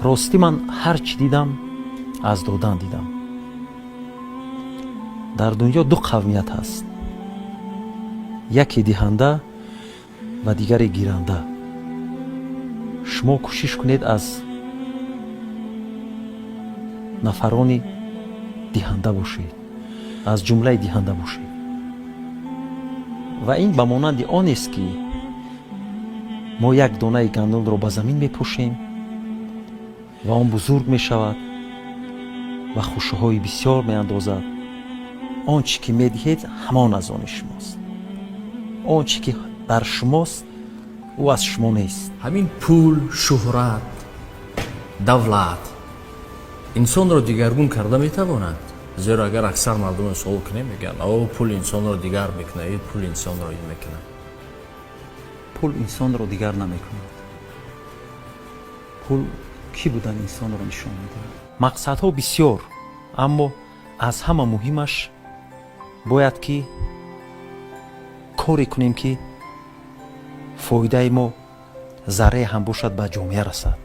Ростӣ, ман ҳар чӣ дидам, аз додан дидам. Дар дунё ду қавмият ҳаст: яке диҳанда ва дигаре гиранда. Шумо кӯшиш кунед, аз нафарони диҳанда бошед, аз ҷумлаи диҳанда бошед. Ва ин ба монанди онест, ки мо як донаи гандумро ба замин мепошем ва он бузург мешавад ва хӯшаҳои бисёр меандозад. Он чӣ ки медиҳед, ҳамон аз они шумост. Он чӣ ки дар шумост, ӯ аз шумо нест. Ҳамин пул, шӯҳрат, давлат инсонро дигаргун карда метавонад? Зеро агар аксар мардумро суол кунем, мегӯянд: «О, пул инсонро дигар мекунад, и пул инсонро ин мекунад». Пул инсонро дигар намекунад. Пул кӣ будан инсонро нишон медиҳад. Мақсадҳо бисёр, аммо аз ҳама муҳимаш бояд ки коре кунем, ки фоидаи мо заррае ҳам бошад, ба ҷомеа расад.